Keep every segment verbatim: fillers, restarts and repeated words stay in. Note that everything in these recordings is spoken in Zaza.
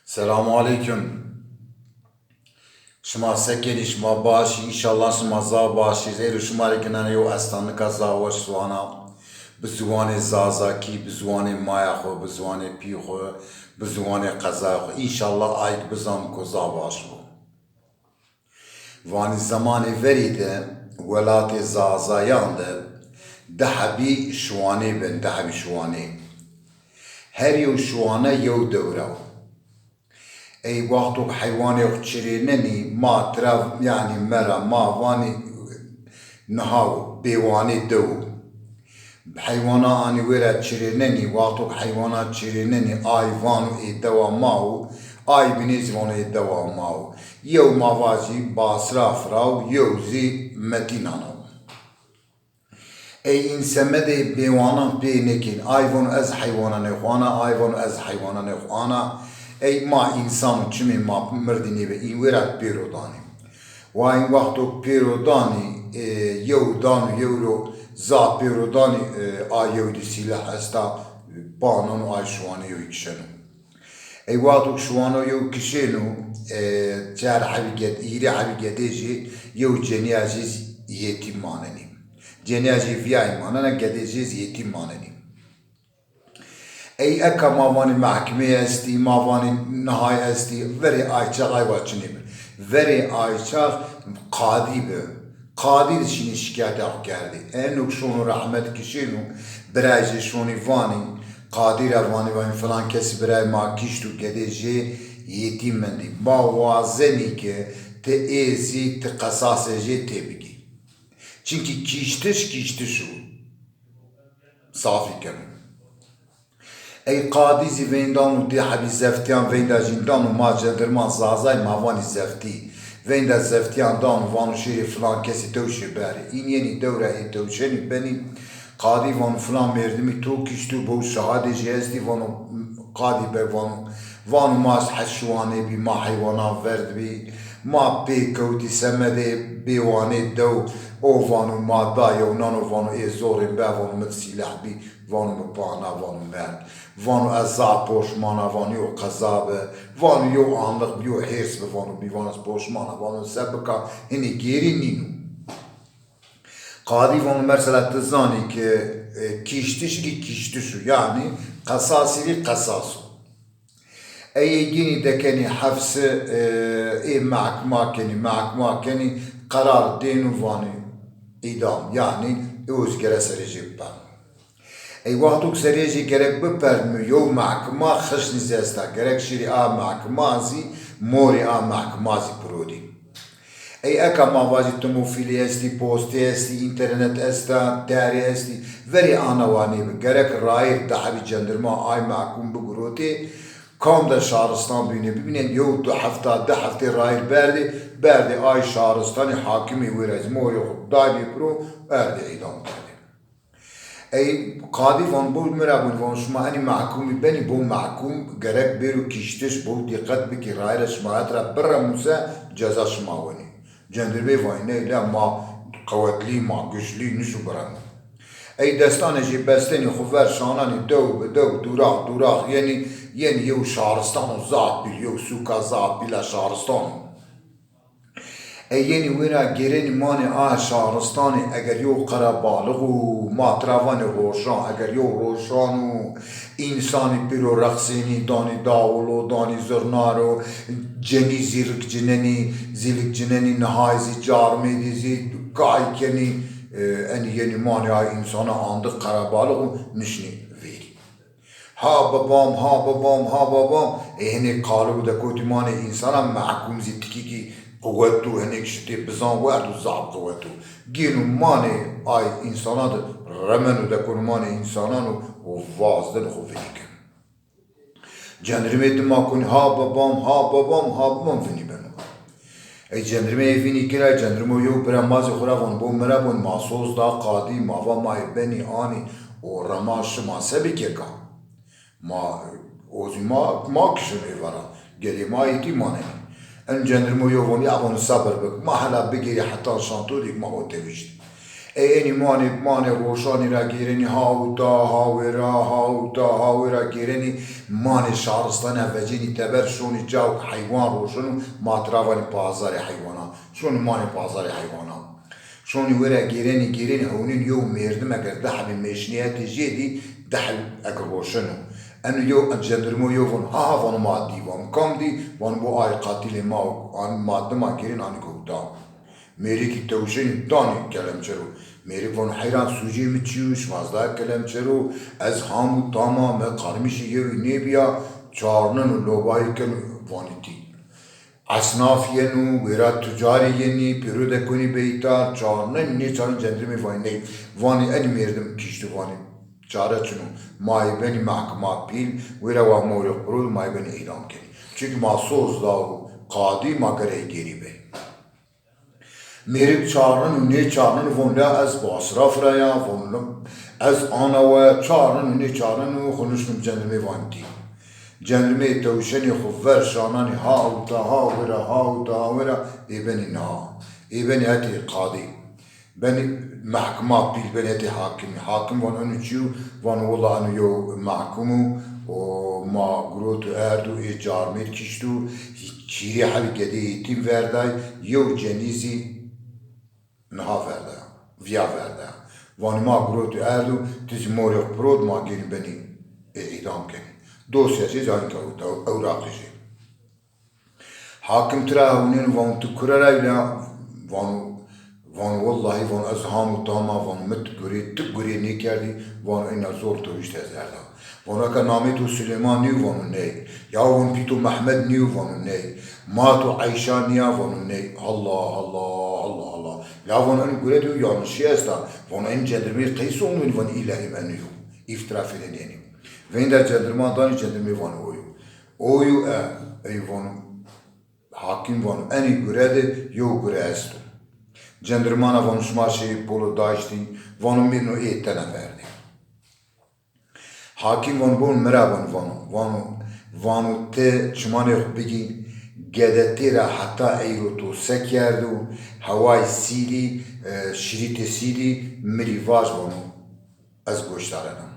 Selamu aleykum. Şima se kenî, şima baş î? Înşallah şima zaf baş î. Ez êro şima rê ginena yew estanika zaf weş ziwana. Bi ziwanê zazakî, bi ziwanê maya xwu, bi ziwanê pî xwu, bi ziwanê qezaya xwu. Înşallah ayk bizanbiko zaf baş bo. Vanî zemanê verî de welatê zazayan de di hebî şiwanê bin, di hebî şiwanê. Her yew şiwane yew dewra wo. Ey wexto ke heywanê xwu çirênenî, ma tira, yanî mera, ma vanî niha wo, bêwanê dew wo. Heywana anî wêra çirênenî, wexto ke heywana çirênenî, ay vano ê dewa ma wo, ay bînê zî vano ê dewa ma wo. Yew ma vajî Basra fira wo, yew zî Metînana wo. Ey în semedê bêwanan pê nêkên. Ay vano ez heywananê xwu ana, ay vano ez heywananê xwu ana. Ey ma însan û çimê ma mirdî nêbe, în wêra pêro danî. Wa în wexto pêro danî, e, yew dan û yew ro zaf pêro danî, e, a yew dî sîleh esta, panan û ay şiwanê yew kişeno. Ey wexto ke şiwano yew kişêno, e, çar hebî ged-, hîrê hebî gedê jî yew cenîya jî yetîm manenî. Cenîya jî vîyayî manena, gedê jî yetîm manenî. Ey eka ma vanî mehkimê estî, ma vanî nihay estî, verê ay çax ay wa çinê bi. Verê ay çax qadî bi. Qadî de şinî şikayeta xwu kerdî. Eno ke şono rehmet kişêno, birayê jê şonî vanî, qadî ra vanî, vanî filan kesî birayê ma kişt û gedê jê yetîm mendî. Ma wazenî ke ti ê zî, ti qesasê jê têbigî. Çimkî kîştiş kîştiş o. Safî keno. Ey qadî zî veyndano di hebî zeftîyan veynda jîn dano, ma cendirman zazay ma vanî zeftî. Veynda zeftîyan dano, vano şêrê filan kesî tewşê berê. În yenî dewra ê tewşenî benî. Qadî vano filan mêrdimî to kişto, bo şahadê jî estî, vano qadî be, vano, vano ma hes şiwanê bî, ma heywanan verd bî, ma pê kewtî semedê bêwanê dew, o vano ma da yew nano, vano ê zorên be, vano mi di sîleh bî. Vano mi pana, vano merd. Vano ez zaf poşman a, vano yew qeza bi. Vano yew anlix bi, yew hêrs bi, vano bî, vano ez poşman a, vano se bika, hinî gêrî nîno. Qadî vano mesela ti zanî ke, e, kîştiş rî kîştiş o, yanî qesasî rî qesas o. Ey ê gînî dekenî hefse, e, ê mehkima kenî, mehkima kenî, qerar dêno vanî îdam, yanî ê o zî gere serê jê bipernî. Ey wexto ke serê jê gerek bipernî, yew mehkima xişnî zî esta, gerek şirî a mehkima zî, morî a mehkima zî pirodî. Ey eka ma vajî timofîlî estî, postî estî, înternet esta, terî estî. Verê ana wa nêbi. Gerek rayîr di hebî cendirma ay mehkûm bigirotê, kam de şaristan bînê, bibînên yew du hefta, di heftê rayîr berdê, berdê ay şaristanî hakimê wêra zî morê xwu daybê piro, erdê îdam kerdê. Ey qadî van bo mi ra, vûn, van şima enî mehkûmî benî, bo mehkûm gerek bêro kîştiş, bo dîqet bikî, rayîra şima het ra biremûse ceza şima wenî. Cendirmê vay ney la ma qewetlî, ma guclî, nişo biremo. Ey destanê jê bestenî xwu ver şananî dew bi dew, dûrax dûrax yenî, yenî yew şaristan o zaf pîl, yew sûka zaf pîl a şaristan o. Ey yenî wêra gêrenî manê a şaristanî, eger yew qerebalix o, ma tira vanê roşan, eger yew roşan o, însanî pêro reqsênî, danî dawilo, danî zurnaro, cenî zî rikcinenî, zî likcinenî, nihay zî carmêdî zî kay kenî, e, enî yenî manê ay însana andix qerebalix o, nişnî vêrî. Ha babam, ha babam, ha babam. Ê hinêk qalib de kotî manê însana, mehkûm zî tikîkî quwet û hinêk şitê bizan werd û zaf quwet o. Gêno manê ay însana de remeno de kono manê însanan û, û vazdeno xwu vinî keno. Cendirmê dima konî ha babam, ha babam, ha babam vinî beno. Ey cendirmê ê vînî kira, cendirmo yew bira mazê xwu ra von, bo mi ra bon, ma soz da qadî, ma va ma ê benî anî, o rema şima se bikeka? Ma, o zî ma, ma kişin ê vera, gedê ma îtî manenî. En cendirmo yew von, ya von sabir bik, ma hela bigêrî hetan şanto dîk ma o tewişt. Ey enî manê, manê roşanî ra gêrenî ha uta, ha wêra, ha uta, ha wêra gêrenî manê şaristane vecênî teber şonî caw ke heywan roşeno, ma tira vanî pazarê heywana. Şonî manê pazarê heywana. Şonî wêra gêrenî, gêrenî hewnîn yew mêrdim eger di hebî mêşnîyetê jê dî, di heb eke roşeno. Eno yew cendirmo yew vano, ha ha vano ma dî, vano kam dî, vano bo ay qatilê ma o, an ma dima gêrên anî ke uta. Mêrikî tewşenî danî kelemçero. Mêrik vano heyran sûcê mi çi yo, şima ez dayê kelemçero, ez ham û tam a, mi qarmîşî yewî nêbîya, çarneno lobayî keno vanî tî. Esnaf yeno, wêra tucarî yenî, pêro de konî beyta, çarnenî nêçarnenî cendirmê vanî ney. Vanî enî mêrdim kişto vanî. Çare çin o. Ma ê benî mehkima pîl, wêra wa morê xwu piro, ma ê benî îdam kenî. Çunkî ma soz da û qadî ma gerê gêrî bey. Mêrik çarneno, nêçarneno, von la ez basraf ra ya, von la ez ana we, çarneno, nêçarneno, xwu nuştino bi cendirmê vanî tî. Cendirmê tewşenê xwu ver şananî ha uta, ha wêra, ha uta, ha wêra, ê benî niha. Ê benî hetê qadî. Benî mehkima pîl, benî hetê hakimî. Hakim vano eno çi yo? Vano willa eno yew mehkum o, o ma giroto erdo, ê carmêrd kişto, hî-, hîrê hebî gedê yetîm verday, yew cenî zî niha verdaya, viya verdaya. Vanî ma giroto erdo, ti zî morê xwu pirot, ma gêrî benî, ê, îdam kenî. Dosya jê zî hanî ke ewraqê jê. Hakim tira hewnêno, vano ti kure ra yî la? Vano, vano wellahî, vano ez ham û tam a, vano mi ti gurê, ti gurê nêkerdî, vano ina zor tewişt ez erda. Vano eke namê to Silêman nîyo? Vano ney. Ya vano pî to Mehmed nîyo? Vano ney. Ma to Eyşa nîya? Vano ney. Allah Allah, Allah Allah. Ya vano eno gure de yew yanlişî esta. Vano en cendirmeyî qey sonenî? Vano îlahîm eno yo. Îftira fênenî enî. Veyndî ra cendirman danî, cendirmê vanî o yo. O yo e, ey vano. Hakim vano enî gure de yew gure esto. Cendirmana vano şima şêyê polo daştî? Vano mi no ê tena verdê. Hakim vano bon mi ra bon vano. Vano, vano ti çimanê xwu bigî, gedetê ra heta eyro to se kerdo, heway sîlî, e, şirîtê sîlî, mi rî vaj vano. Ez goşdarena.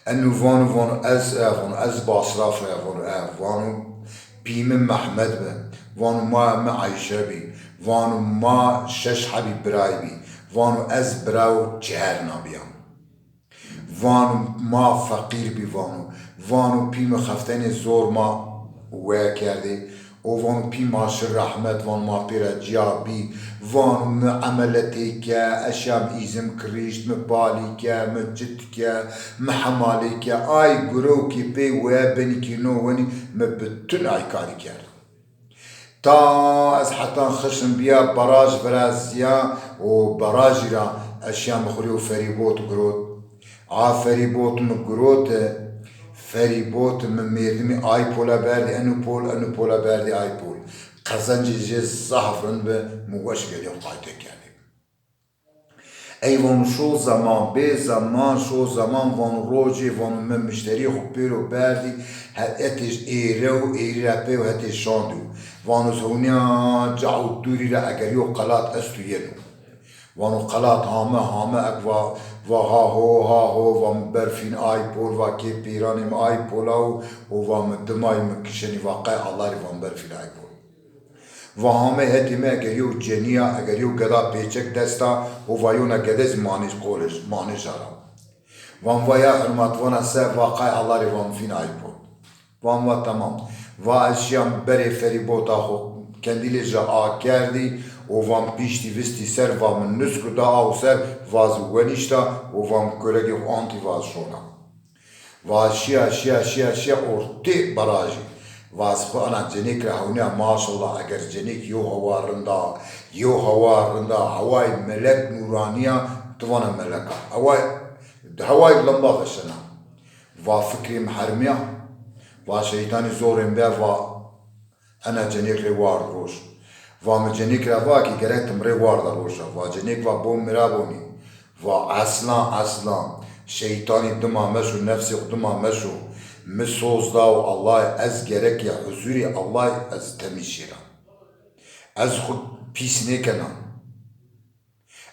Eno vano, vano ez, e, vano ez basraf ra, vano e, vano pî mi Mehmed bi, vano maya mi Eyşe bî, vano ma şeş hebî birayî bî, vano ez birawo çehêrna bîya. Vano ma feqîr bî, vano, vano pî mi xeftenê zor ma we kerdê, O vano pî ma şi rehmet, vano ma pê ra cîya bî, vano mi emeletê ke, ez şîya mi îzim kirişt, mi balî ke, mi cit ke, mi hemalê ke, ay gurewkê pê we benî kî no wenî, mi bütün ay karî kerd. Ta ez hetan xişm bîya, baraj virazîya û barajî ra ez şîya mi xwu rê ferîbot girot. A ferîbot mi girote, ferîbot mi mêrdimî ay pola berdî eno pol, eno pola berdî ay pol. Qezencê jê zaf rind bi, mi weş gelî qayte kerdî. Ey vano şo zeman, bê zeman şo zeman, vano rojê, vano mi mişterî xwu pêro berdî, he-, hetê êre û êrî ra pey û hetê şandî û. Vano ez hewnîya ca û dûrî ra eger yew qelat esto yeno. Vano qelat hame, hame ek va, va ha ho, ha ho, va mi berfîn ay pol, va kê pîranê mi ay pola û, û va mi dimay mi kişenî, va qey Ellarî, va mi berfîn ay pol. Va hame hetê mi eger yew cenî ya, eger yew geda pêçek dest a, û va yewna gede zî manê qolê, manê jara. Va mi va ya hurmat, vana se, va qey Ellarî, va mi fîn ay pol. Van va temam. Va ez şîya mi berê ferîbota xwu kendîlê ci a kerdî û va mi pîştî vistî ser, va mi nusku da aw ser, va zî wenîşta û va mi kuregê xwu antî, va ez şona. Va ez şîya, şîya, şîya, şîya ortê barajî. Va ez xwu ena cenêk ra hewnîya, maşallah, eger cenêk yew hewa rind a, yew hewa rind a, hewayê melek nûranî ya, ti vana melek a. Hewayê, hewayê lemba veşena. Va fikrê mi hermîya, va şeytanî zorê mi be, va ena cenêk rê ward roj. Va mi cenêk ra va ki gerek ti mi rê warda roja. Va cenêk va bo mi ra bonî. Va eslan, eslan, şeytanî dima meşo, nefsê xwu dima meşo. Mi soz da û Ellay, ez gerek ya huzurê Ellay ez temîz şêra. Ez xwu pîs nêkena.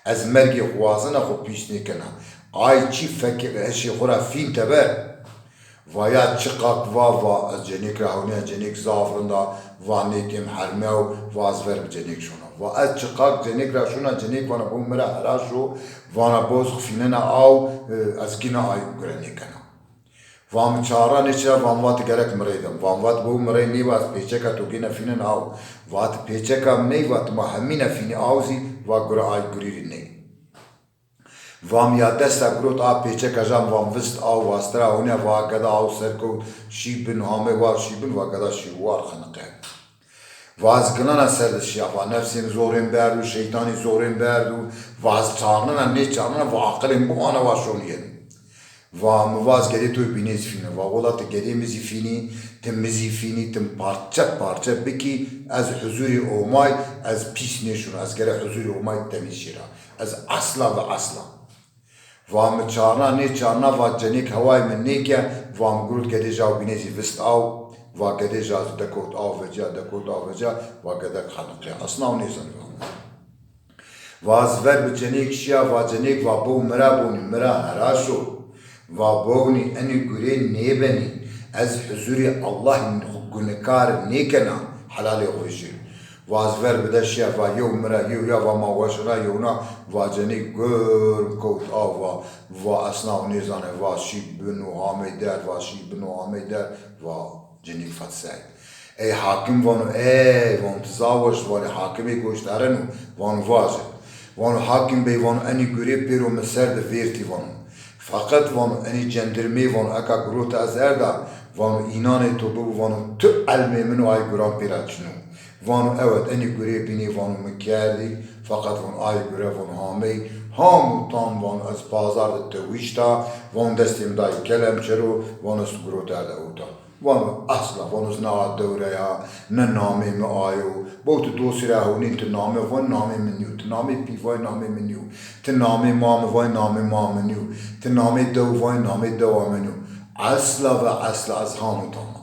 Ez mergê xo wazena, xo pîs nêkena. Ay çî fekê eşê xo ra fîn teber. Va ya çiqak va, va ez cenêk ra hewnîya, cenêk zaf rind a, va nêkêm hermew, va ez ver bi cenêk şona. Va ez çiqak cenêk ra şona, cenêk vana bo mi ra heraş o, vana bo ez xo fînena aw, e, ez gina ay gure nêkena. Va mi çara nêçira, va mi va ti gerek mi rey de. Va mi va ti bo mi rey nêba, ez pêçeka to gêna fînen aw. Va ti pêçeka mi ney, va ti ma hemîne fînî aw zî, va gure ay gurî rî ney. Va mi ya desta girot a pêçeka ja mi, va mi vist aw, va stira hone, va geda aw ser kewt, şî bin, hame war şî bin, va geda şî war xeniqe. Va ez ginena ser de şiya, va nefsê mi zorên berdo, şeytanî zorên berdo, va ez çarnena, nêçarnena, va aqilê mi biwana, va şonî yeno. Va mi va ez gedê to bînê zî fîne. Va wela ti gedê mi zî fînî, ti mi zî fînî, ti mi parçe parçe bikî, ez huzurî Omay, ez pîs nêşona, ez gere huzurî Omay temîz şêra. Ez esla ve esla. Va mi çarna, nêçarna, va cenêk hewayê mi nêke, va mi girot gedê ja û bînê zî vist aw, va gedê ja zî dekewt aw veca, dekewt aw veca, va gedek xeniqîya. Esna û nêzanî va. Va ez ver bi cenêk şiya, va cenêk va bo mi ra bonî, mi ra heraş o. Va bonî enî gurê nêbenî. Ez huzurî Allah gunikar nêkena, helalê xo jî. Va ez ver bide şiya, va yew mi ra yew ya, va ma weşena yewna, va cenî gurm kewt aw va, va esna û nêzanê, va şî bin û hamey der, va şî bin û hamey der, va cenî fetsey. Ey hakim vano, ey, vano, ti za weş vanî, hakimê goşdareno, vano, vaje. Vano, hakim bey, vano, enî gurê pêro mi ser de vêrtî, vano. Feqet, vano, enî cendirmê, vano, eka gurota ez erda, vano, înanê to bibo, vano, tu elmê min o, ay guran pêra çin o. Vano, ewet, enî gurê bînê, vano, mi kerdî, feqet, vano, ay gure, vano, hamey, ham û tam, vano, ez pazar de tewîşta, vano, destê mi dayî kelemçero, vano, ez gurota erde ewta. Vano, esla, vano, ez ne a dewre ya, ne namê mi ayo. Bo ti dosî ra hewnîn, ti namê, vay namê mi nîyo. Ti namê pî, vay namê mi nîyo. Ti namê mamê, vay namê mamê nîyo. Ti namê dew, vay namê dewa mi nîyo. Esla ve esla ez ham û tamam.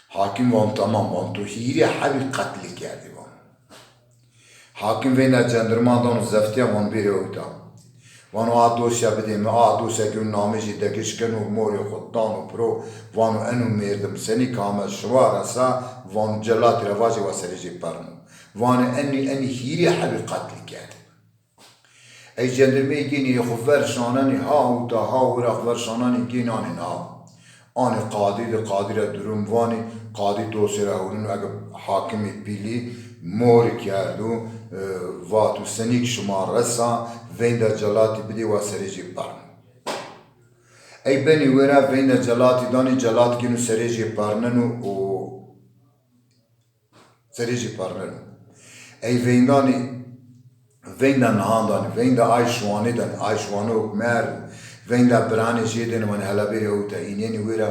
Hakim van tamam van, to hîrê hebî qetlî kerdî van. Hakim veyna cendirman dano zeftîya, van bêrê ewta. Vano a dosya bidê mi, a dosya gino namê jê degiş keno, morê xo dano piro, vano eno mêrdim senî kame şima resa, vano celatî ra vajê wa serê jê perno. Vanê enî, enî hîrê hebî qetlî kerdî. Ey cendirmeyê gênî ê xo ver şanenî, ha ûta ha wira xo ver şanenî gênî anê na. Anê qadî de, qadî ra durum vanî, qadî dosê ra hewrîno, ege hakimê pîlî morî kerdo, e, vato senîk şima resa, veynda celatî bidê wa serê jê perno. Ey benî wêra, veynda celatî danî, celat gêno serê jê perneno û serê jê perneno. Ey veyndanî, veynda nihan danî, veynda ay şiwanê danî, ay şiwanok merdo, veynda biranê jê dênî vanî hela bêrê ewta, înenî wêra,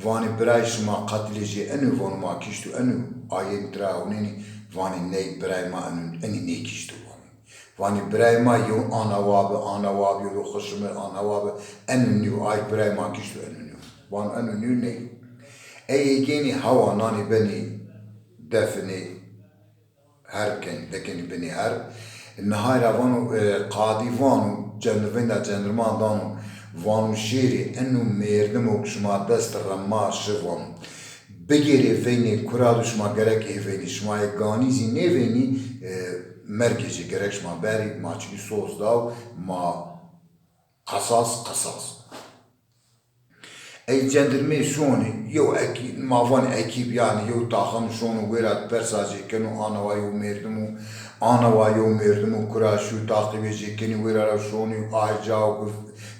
vanî birayê şima qetlê jê eno, vano ma kişto eno, ayên tira ewnenî, vanî ney, birayê ma eno, enî nêkişto vanî. Vanî birayê ma yew ana wa bi, ana wa bi, yew do xişimir ana wa bi, eno nîyo, ay birayê ma kişto eno nîyo. Vano eno nîyo ney. Ey ê gênî hewa nanî benî definê herb kenî, dekenî binê herb. Nihay ra vano, e, qadî vano, cend-, veynda cendirman dano, vano şêrê eno mêrdimo ke şima dest rema şi vano. Bigêrê veynê kura do şima gerek ê veynî. Şima ê ganî zî nêveynî, e, mergê jê gerek şima berî, ma çinî soz daw, ma qesas, qesas. Ey cendirmê şonî, yew ekî-, ma vanî ekîb, yanî yew taxim şono wêra persa jê keno, ana wa yew mêrdim o, ana wa yew mêrdim o, kura şîyo taqîbê jê kenî, wêra ra şonî, ay cawo ke,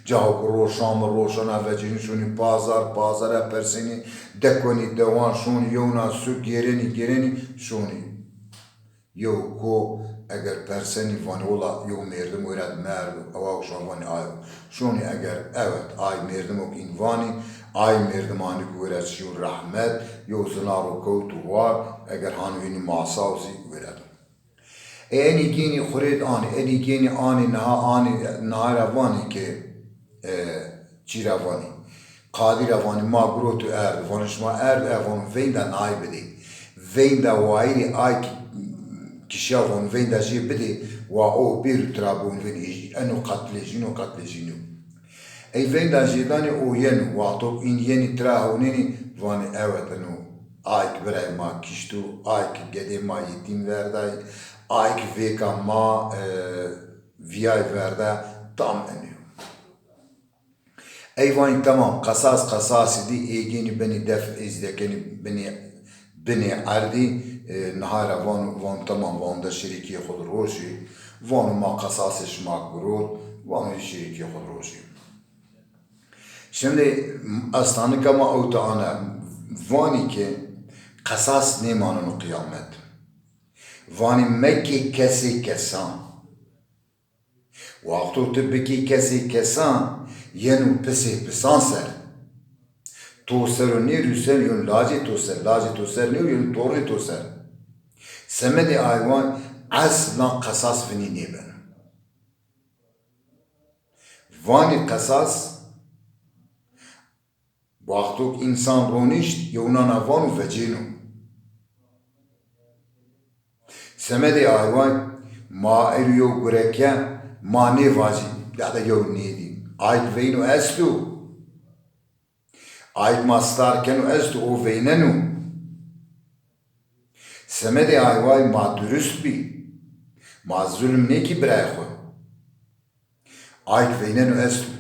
cawo ke roşan bi, roşana vecenî şonî pazar, pazara persenî, dekonî dewan şonî, yewna su gêrenî, gêrenî şonî. Yew ko eger persenî vanî, wela yew mêrdim wêra di merdo, ewa şima vanî ayo. Şonî eger evet, ay mêrdimo ke în vanî, ay mêrdimanî ke wêra şîyo rehmet, yew zina ro kewto war, eger hanî vînî masaw zî wêra di. E, enî gênî xurêd anî, enî gênî anî niha, anî niha ra vanî ke, e, çî ra vanî. Qadî ra vanî, ma gurot û erd. Vanî şima erd, e, vano veynda nay bidê. Veynda wayîrê ay ki-, kişîya von veyndajî bidê, wa o bêrû tira bon vin, eno qetlê jîno, qetlê jîno. Ey veyndajî danê o yeno, wexto în yenî tira hewnênî, vanê ewet eno, ayk birayê ma kişto, ayk gedê ma yetîm verday, ayk vêka ma, e, vîyay verda, tam eno. Ey vanî tamam, qesas qesasî dî, ê gênî benî def, ê zî dekenî binê, binê erdî, e, niha ra van, van tamam, van de şirîkê xo di rojî, vano ma qesasê şima girot, vano şirîkê xo di rojî. Şimdi estanika ma ewta ana, vanî ke qesas nêmaneno qiyamet. Vanî mekê kesê kesan. Wexto ti bikî kesê kesan, yeno pisê pisan ser. To ser o nêrû ser, yeno lacê to ser, lacê to ser nêrû, yeno tornê to ser. Semedê aywan eslan qesas vinî nêbeno. Vanî qesas, wexto ke însan ronişt, yewnan a vano vecêno. Semedê aywan, ma ero yew gureke, ma nêvacî, dede yew nêdî. Ayk veyno esto. Ayk ma star keno esto, o veyneno. Semedê aywan ma durust bî. Ma zulm nêkî birayê xo. Ayk veyneno esto.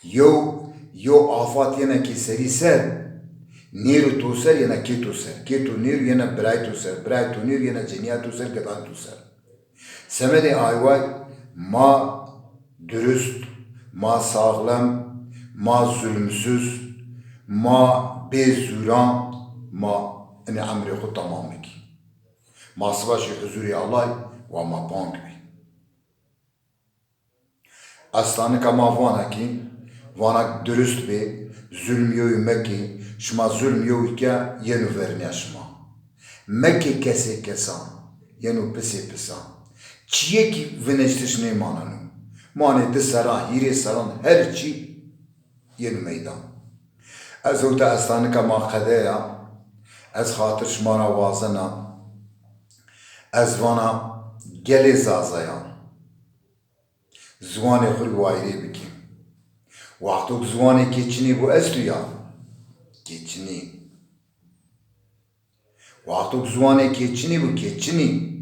Yew, yew afat yena kê serî ser, nêro to ser yena kê to ser, kê to nêro yena birayê to ser, birayê to nêro yena cenîya to ser, gedan to ser. Semedê aywan ma durust, ma saxlem, ma zulmsuz, ma bê zûran, ma inê emrê xo tamam bikî. Ma siba şî huzurê Allay wa ma pank bî. Estanika ma vana kî, vana durust bê, zulm yewî mekê, şima zulm yewî ke yeno vernîya şima. Mekê kesê kesan, yeno pisê pisan. Çîyekî vineştiş nêmaneno. Manê di serran, hîrê serran her çî yeno meydan. Ez ewta estanika ma qede ya, ez xatir şima ra wazena, ez vana gelê Zazayan. Ziwanê xwu rê wayîrê bikî. Wexto ke ziwanê kê çinê bo esto ya? Kê çinê. Wexto ke ziwanê kê çinê bo, kê çinê.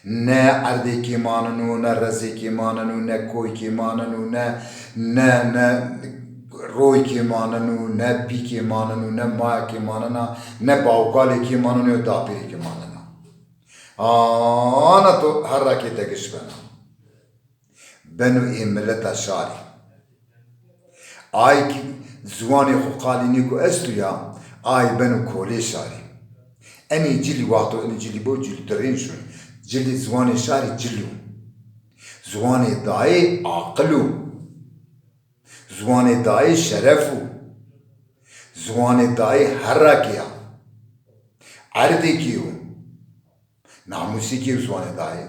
Ne erdê kê maneno, ne rezê kê maneno, ne koy kê maneno, ne, ne, ne roy kê maneno, ne pî kê maneno, ne maya kê manena, ne bawkalê kê maneno, ne dapîrê kê manena. Ana to herra kê tegiş bena. Beno ê mileta şarî. Ay ki ziwanê xo qalî nêko esto ya, ay beno kolê şarî. Enê cilî wexto enê cilî bo, cilî dirên şoy. Cilî ziwanê şarî cilî yo. Ziwanê dayê aqil o. Ziwanê dayê şeref o. Ziwanê dayê herrakê ya. Erdêkê yo. Namûsêkê yo ziwanê dayê.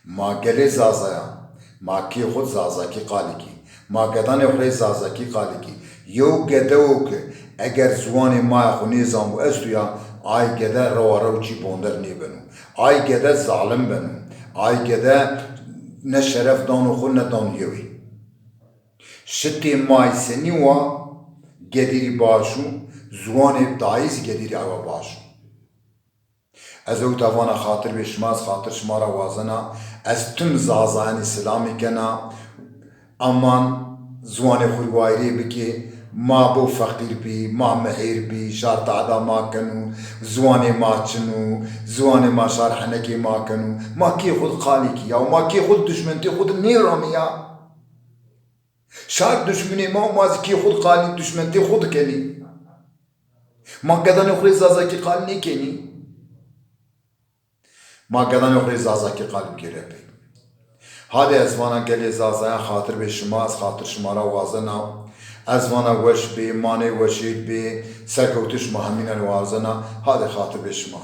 Ma gelê Zaza ya. Ma kê xwu zazakî qalî kî. Ma gedanê xwu rê zazakî qalî kî. Yew gedewo ke eger ziwanê maya xwu nêzanbo esto ya, ay gede rewa rew çî bonder nêbeno. Ay gede zalim beno. Ay gede ne şeref dano xwu ne dano yewî. Şitê may senî wa gedîrî baş o, ziwanê dayî zî gedîrî aywa baş o. Ez ewta vana xatir bê şima, ez xatir şima ra wazena, ez tim zazayanî silamî kena, aman ziwanê xwu rê wayîrê bikê, ma bo feqîr bî, ma mihêr bî, şar tahda ma keno, ziwanê ma çin o, ziwanê ma şar henekê ma keno, ma kê xwu di qalî kî, yaw ma kê xwu di duşmentê xwu di nêramî ya. Şar duşminê ma û ma zî kê xwu di qalî duşmentê xwu di kenî. Ma gedanê xwu rê zazakî qalî nêkenî. Ma gedanê xwu rê zazakî qalî bikê repê. Hadê ez vana gelê Zazayan xatir bê şima, ez xatir şima ra wazena. Ez vana weş bê, manê weşêd bê, serkewtiş ma hemînan wazena. Hadê xatir bê şima.